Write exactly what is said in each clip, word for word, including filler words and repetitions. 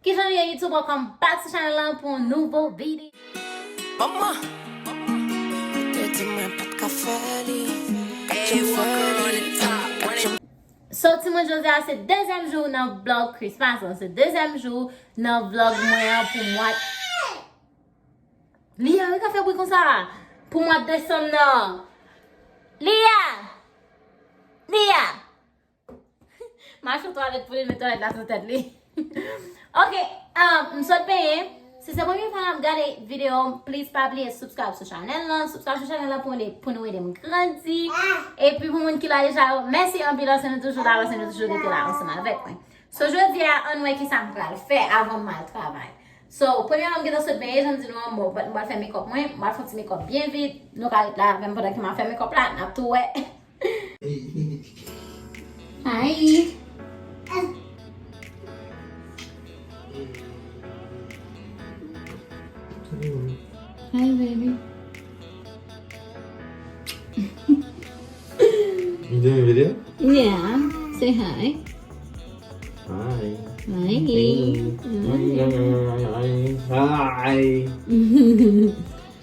Kijan nou ye YouTube, welcome back to channel lan pou yon nouvo videyo. Manman, te di mwen pa t ka fè li. Kat yo fè li, kat yo. So, timoun, jodi a se dezyèm jou nan vlog Christmas lan. Se dezyèm jou nan vlog mwen an pou mwa. Lia, ou ka fè bri konsa? Pou mwa desanm nan. Lia! Lia! Mache twalèt pou li met twalèt la sou tèt li. Ok, um, m sot benyen. Si se premye fwa n ap gade videyo m, please pa bliye subscribe sou chanèl lan. Subscribe sou chanèl lan pou, pou nou ede m grandi. Epi pou moun ki la deja yo, mèsi anpil, paske nou toujou la, paske nou toujou rete la ansanm avèk mwen. So, jodi a, ann wè kisa m pral fè avan m al travay. So, premyèman, m gentan sot benyen, jan m di nou an, bon, but m pral fè makeup mwen, m pral fè yon ti makeup byen vit, nou ka ret la avè m pandan ke m ap fè makeup la, n ap tou wè. Hi. Hi, baby. You doing a video? Yeah, say hi. Hi. Hi. Hey. Hi. Hi.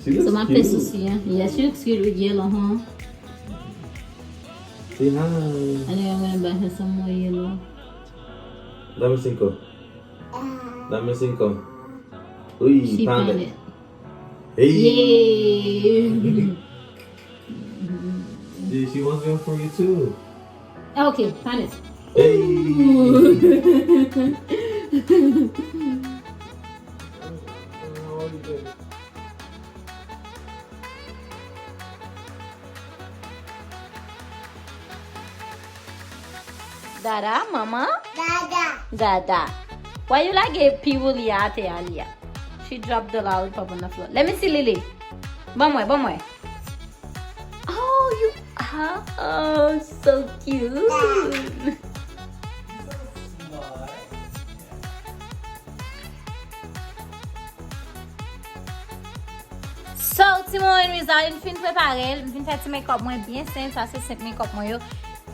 She So looks my face cute. Is here. Yeah, she looks cute with yellow, huh? Say hi. I think I'm gonna buy her some more yellow. Dame cinco. Dame cinco. Uy, She pound found it. It. Hey. Yay! Dude, she wants one for you too. Okay, found it. Hey. Dada, manman? Dada. Dada. Why you lage piwou li atè a, Lia? She dropped the lollipop on the floor. Let me see, Lily. Ban mwen, ban mwen. Oh, you are, oh, so cute. So, timoun, Rizal, m fin prepare l. M fin fè ti makeup mwen byen senp. Sa se senp makeup mwen yo.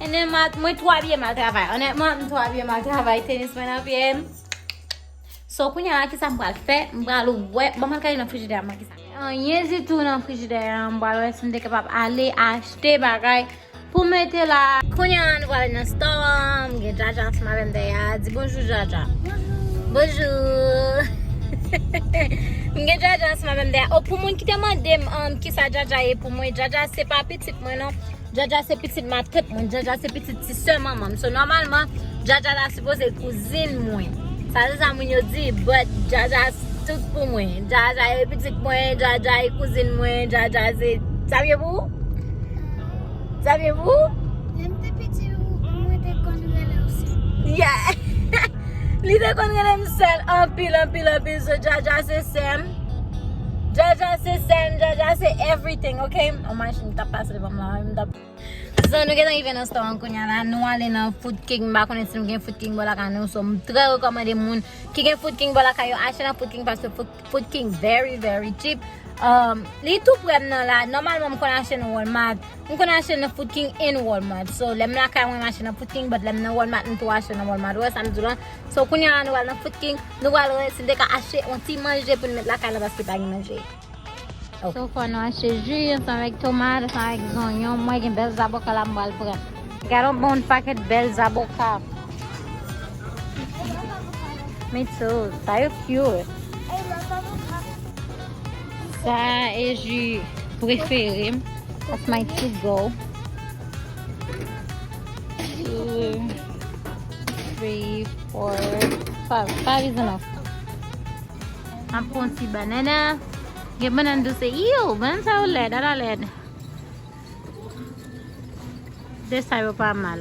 And then, ma, mwen twò abiye m al travay. Onètman, m twò abiye m al travay. Tenis mwen nan pye m. So, kounye a, kisa m pral fè? M pral wè. Ban m al gade nan frijidè a, m wè kisa. Anyen ditou nan frijidè a, m pral wè si m te kapab ale achte bagay pou mete la. Kounye a, nou pral nan store an. M gen Djadja ansanm avè m dèyè a. Di bonjou, Djadja. Bonjou. M gen Djadja ansanm avè m dèyè a. Oh, pou moun ki te mande m, um, kisa Djadja ye pou mwen, Djadja se pa pitit mwen, non. Djadja se pitit matant mwen. Djadja se pitit ti sè manman m. So, nòmalman, Djadja ta sipoze kouzin mwen. Sa se sa moun yo di, but Djadja tout pou mwen. Djadja e pitit mwen, Djadja e kouzin mwen, Djadja se... Sa byen pou ou? Sa byen pou ou? Lè m te piti, mwen te konn rele w sè. Yeah. Li te konn rele m sè l anpil, anpil, anpil. So, Djadja se sè m. Djadja se sè m, Djadja se everything, ok? Yon machin t ap pase devan m la, m t ap... So, nou gentan rive nan store an kounye a la. Nou ale nan Food King. M pa konnen si nou gen Food King bò lakay nou. So, m trè rekòmande moun ki gen Food King bò lakay yo achte nan Food King, paske Food, Food King very, very cheap. Um, li tou prè m nan la. Nòmalman, m konn achte nan Walmart. M konn achte nan Food King and Walmart. So, lè m lakay mwen, m achte nan Food King, but lè m nan Walmart, m tou achte nan Walmart. Ou wè sa m di w lan? So, kounye a la, nou pral nan Food King. Nou pral wè si n te ka achte yon ti manje pou n met lakay la, paske pa gen manje. So far nou achte ji ansanm avèk tomat, ansanm avèk zonyon. Mwen gen bèl zaboka la m pral pran. Gade yon bon pakèt bèl zaboka. Me too. Sa yo cute. Sa e ji prefere m. That's my to go. Two, three, four, five. Five is enough. M ap pran ti banana. Gen banana dous, ew, banana sa yo lèd, ala lèd. De sa yo pa mal.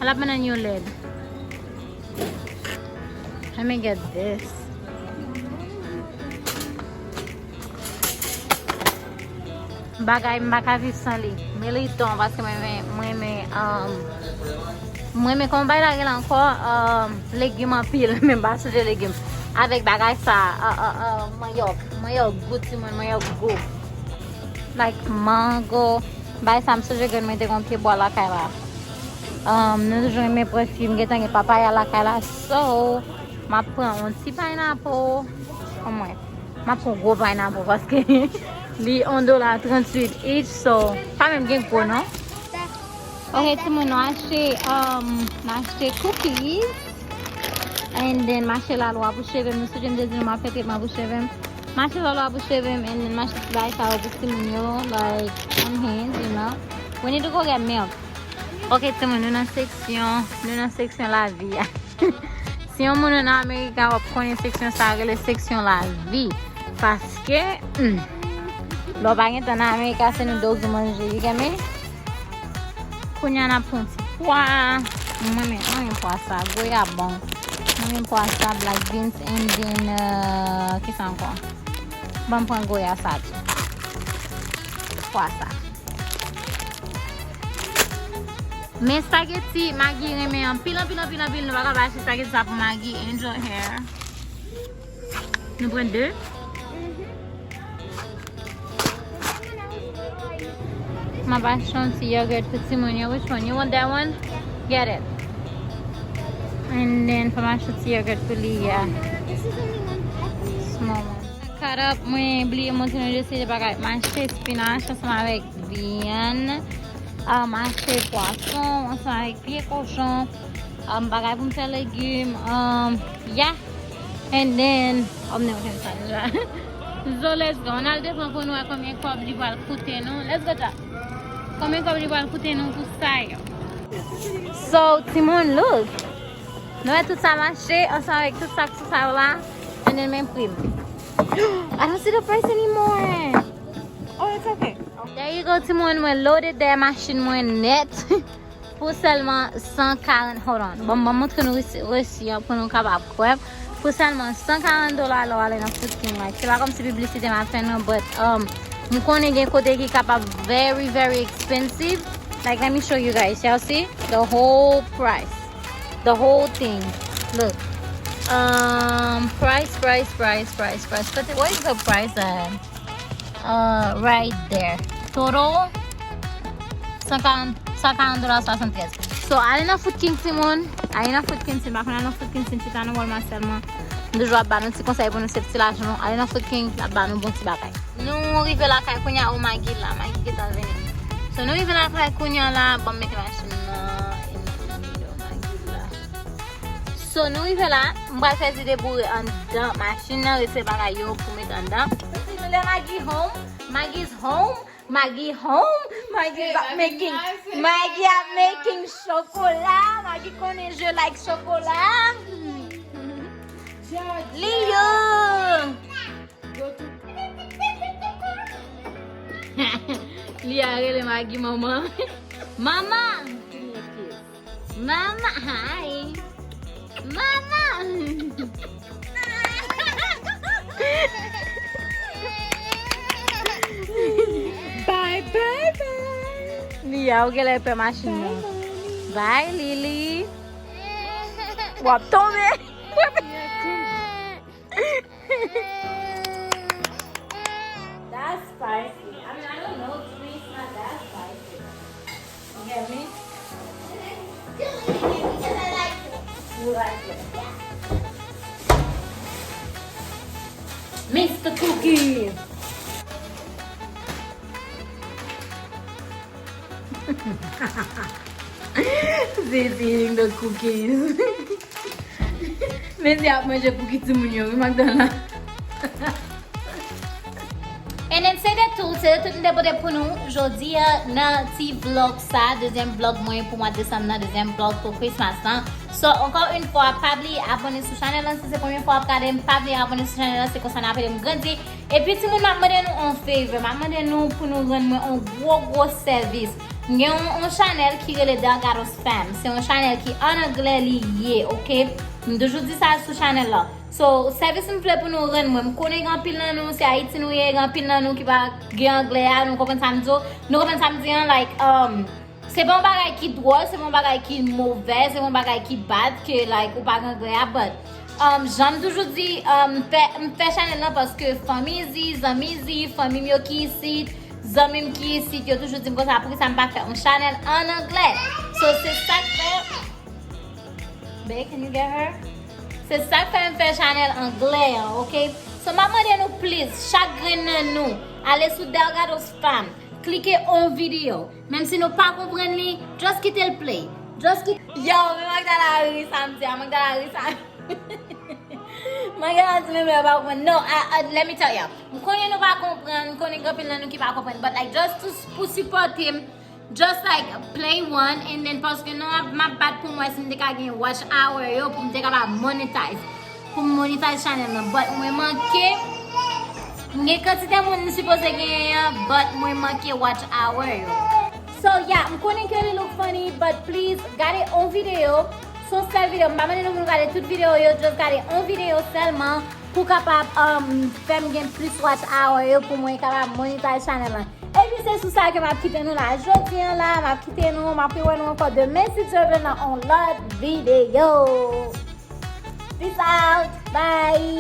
Ala banana yo lèd. Let me get this. Bagay m pa ka viv san li. Militon, paske mwen renmen, mwen renmen, um, mwen renmen kòman bagay la rele ankò, um, legim anpil, men m pa sonje legim. Avèk bagay sa, uh, uh, uh, manyòk, manyòk gou timoun, manyòk gou. Like mango, bagay sa m sonje grann mwen te gen yon pye bwa lakay la. Um, nou toujou renmen pran fwi, m gentan gen papaya lakay la, so, M ap pran yon ti pineapple. Anmwey, m ap pran gwo pineapple paske li yon dola tranntuit each, so pa menm gen gwo non. Ok, timoun, nou achte, um, nou achte cookies. And then, m achte lalwa pou cheve m. Nou sonje m te di nou m ap fè tretman pou cheve m. M achte lalwa pou cheve m, and then m achte ti bagay sa yo pou timoun yo, like, on hands, you know. We need to go get milk. Ok, timoun, nou nan seksyon, nou nan seksyon lavi a. Si yon moun nan Amerika, w ap konnen seksyon sa a rele seksyon lavi. Paske, hmm, lè w pa gen tan nan Amerika, se nou doggy manje, you get me? Kounye a n ap pran ti pwa. Mwen renmen, mwen renmen pwa sa. Goya bon. Mwen renmen pwa sa, black beans, and then, uh, kisa ankò? Ban m pran goya sa tou. Pwa sa. Men spaghetti, Maggie renmen anpil, anpil, anpil, anpil. Nou pa ka pa achte spaghetti sa pou Maggie. Enjoy here. Nou pran de. M ap achte yon ti yogurt pou timoun yo. Which one? You want that one? Get it. And then, fò m achte ti yogurt pou li, yeah. Small one. Cut up, mwen bliye montre nou de seri de bagay. M achte spinach ansanm avèk vyann. Ah, m achte pwason ansanm avèk pye kochon. Ah, bagay pou m fè legim. Ah, yeah. And then, oh, m te konn sa deja. So, let's go. Ann al devan pou nou wè konbyen kòb li pral koute nou. Let's go, Jack. Konbyen kòb li pral koute nou pou sa yo? So, timoun, look. Nou wè tout sa m achte ansanm avèk tout sa k sou sa yo la. And then men pri m. I don't see the price anymore. Oh, it's okay. There you go, timoun. Mwen loaded dèyè machin mwen nèt. Pou sèlman san karant, hold on. Bon, ban m montre nou resi, resi an pou nou kapab kwè. Pou sèlman san karant dola lè w ale nan Food King, like, se pa kòmsi piblisite m ap fè non, but, um, m konnen gen kote ki kapab very, very expensive. Like, let me show you guys. Y'all see? The whole price. The whole thing. Look. Um, price, price, price, price, price. Kote, where is the price at? Uh, right there. Total, san karant, san karant dola swasanntrèz. So, ale nan Food King, timoun. Ale nan Food King, si n pa konn ale nan Food King, si n chita nan Walmart sèlman. M toujou ap ba nou ti konsèy pou nou save ti lajan nou. Ale nan Food King, l ap ba nou bon ti bagay. Nou rive lakay kounye a, o, Maggie la, Maggie gentan vini. So, nou rive lakay kounye a la, ban m mete machin nan, e nan, nan, nan, Maggie la. So, nou rive la, m pral fè Zi deboure anndan machin nan, retire bagay yo pou mete anndan. Lè Maggie home, Maggie's home, Maggie home, Maggie's ap making, Maggie ap making chocolat, Maggie konnen je like chocolat. Leo! Li a rele Maggie manman. Manman! Mama, hi. Mama. Bye, bye, bye. Lia, ou genlè pè machin nan. Bye, Lily. W ap tonbe. That's spicy. I mean, I don't know, to me, it's not that spicy. You get me? You like it. Mister Cookie! She's eating the cookies. Mezi ap manje kuki timoun yo, wi, Magdala. And then se de tout, se de tout m te pote pou nou jodi a nan ti vlog sa, dezyèm vlog mwen pou mwa desanm nan, dezyèm vlog pou Christmas lan. So, ankò yon fwa, pa bliye abòne sou chanèl lan, si se premye fwa w ap gade m, pa bliye abòne sou chanèl lan, se konsa n ap ede m grandi. Epi timoun, m ap mande nou yon favor, m ap mande nou pou nou rann mwen yon gwo, gwo sèvis. M gen yon, yon chanèl ki rele Delgado's Fam. Se yon chanèl ki an anglè li ye, oke? M toujou di sa sou chanèl la. So, sèvis m vle pou nou rann mwen. M konnen gen anpil nan nou, se Ayiti nou ye, gen anpil nan nou ki pa gen anglè a, nou konprann sa m di w? Nou konprann sa m di an, like, um, se pa yon bagay ki dwòl, se pa yon bagay ki movè, se pa yon bagay ki bad ke, like, ou pa gen anglè a, but, um, jan m toujou di, um, m fè, m fè chanèl lan paske fanmi Zi, zanmi Zi, fanmi m yo ki isit, zanmi m ki isit, yo toujou di m konsa, poukisa m pa fè yon chanèl an anglè? So, se sa k fè. Babe, can you get her? Se sa k fè m fè chanèl anglè an, oke? So, m ap mande nou, please, chak grenn nan nou, ale sou Delgado's Fam, klike on videyo. Menm si nou pa konprann li, just kite l play. Just kite. Yo, men Magdala ri sa m di a, Magdala ri sa. Magdala di menm lè pa konprann. No, I, I, let me tell you. M konnen nou pa konprann, m konnen gen anpil nan nou ki pa konprann, but like, just to, pou sipòte m, just like play one, and then paske nou ap, m ap bat pou m wè si m te ka gen watch hour yo pou m te kapab monetize. Pou m monetize chanèl nan. But mwen manke, m gen kantite moun m sipoze genyen an, but mwen manke watch hour yo. So yeah, m konnen ke li look funny, but please, gade on videyo. Se yon sèl videyo. M pa mande nou pou nou gade tout videyo yo, just gade on videyo sèlman pou kapab um, fè m gen plis watch hour yo pou mwen kapab monetize chanèl lan. Epi se sou sa ke m ap kite nou la jodi an la, m ap kite nou, m ap wè nou ankò demen si Dye vle nan on lòt videyo. Peace out, bye.